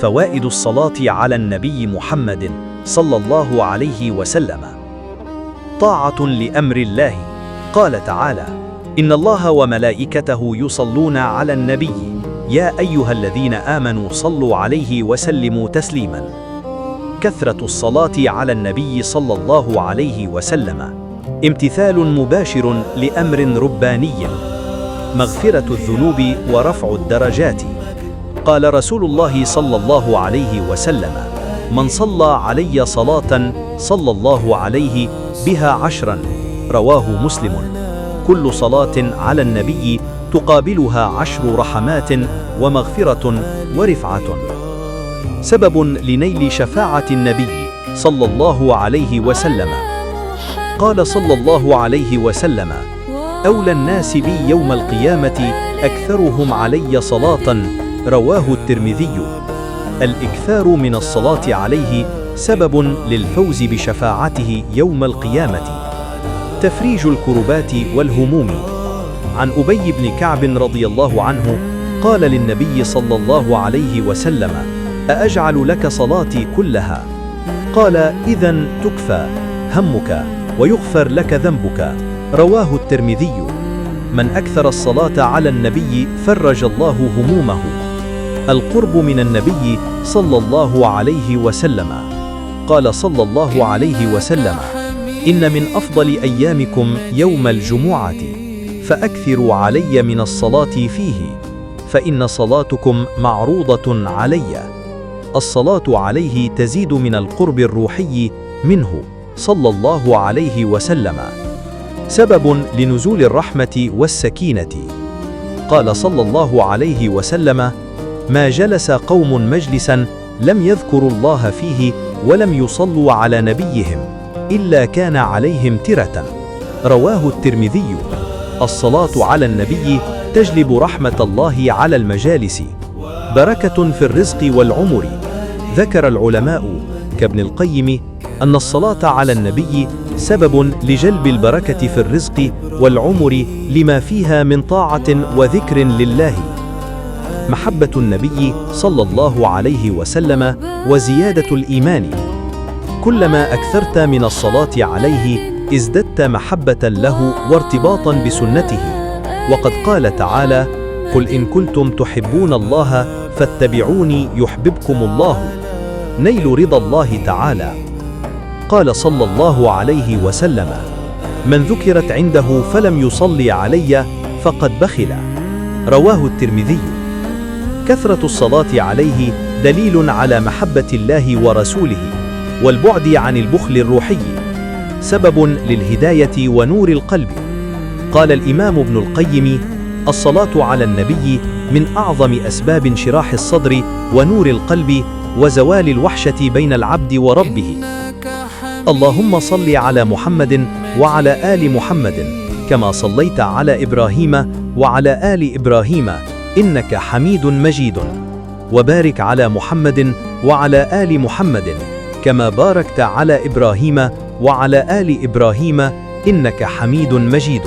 فوائد الصلاة على النبي محمد صلى الله عليه وسلم. طاعة لأمر الله. قال تعالى: إن الله وملائكته يصلون على النبي يا أيها الذين آمنوا صلوا عليه وسلموا تسليما. كثرة الصلاة على النبي صلى الله عليه وسلم امتثال مباشر لأمر رباني. مغفرة الذنوب ورفع الدرجات. قال رسول الله صلى الله عليه وسلم: من صلى علي صلاة صلى الله عليه بها 10. رواه مسلم. كل صلاة على النبي تقابلها 10 رحمات ومغفرة ورفعة. سبب لنيل شفاعة النبي صلى الله عليه وسلم. قال صلى الله عليه وسلم: أولى الناس بي يوم القيامة أكثرهم علي صلاة. رواه الترمذي. الإكثار من الصلاة عليه سبب للفوز بشفاعته يوم القيامة. تفريج الكربات والهموم. عن أبي بن كعب رضي الله عنه قال للنبي صلى الله عليه وسلم: أأجعل لك صلاتي كلها؟ قال: إذن تكفى همك ويغفر لك ذنبك. رواه الترمذي. من أكثر الصلاة على النبي فرج الله همومه. القرب من النبي صلى الله عليه وسلم. قال صلى الله عليه وسلم: إن من أفضل أيامكم يوم الجمعة، فأكثروا علي من الصلاة فيه، فإن صلاتكم معروضة علي. الصلاة عليه تزيد من القرب الروحي منه صلى الله عليه وسلم. سبب لنزول الرحمة والسكينة. قال صلى الله عليه وسلم: ما جلس قوم مجلسا لم يذكروا الله فيه ولم يصلوا على نبيهم إلا كان عليهم ترة. رواه الترمذي. الصلاة على النبي تجلب رحمة الله على المجالس. بركة في الرزق والعمر. ذكر العلماء كابن القيم أن الصلاة على النبي سبب لجلب البركة في الرزق والعمر لما فيها من طاعة وذكر لله. محبة النبي صلى الله عليه وسلم وزيادة الإيمان. كلما أكثرت من الصلاة عليه ازددت محبة له وارتباطا بسنته. وقد قال تعالى: قل إن كنتم تحبون الله فاتبعوني يحببكم الله. نيل رضا الله تعالى. قال صلى الله عليه وسلم: من ذكرت عنده فلم يصلي علي فقد بخل. رواه الترمذي. كثرة الصلاة عليه دليل على محبة الله ورسوله والبعد عن البخل الروحي. سبب للهداية ونور القلب. قال الإمام ابن القيم: الصلاة على النبي من أعظم أسباب انشراح الصدر ونور القلب وزوال الوحشة بين العبد وربه. اللهم صل على محمد وعلى آل محمد كما صليت على إبراهيم وعلى آل إبراهيم إنك حميد مجيد، وبارك على محمد وعلى آل محمد كما باركت على إبراهيم وعلى آل إبراهيم إنك حميد مجيد.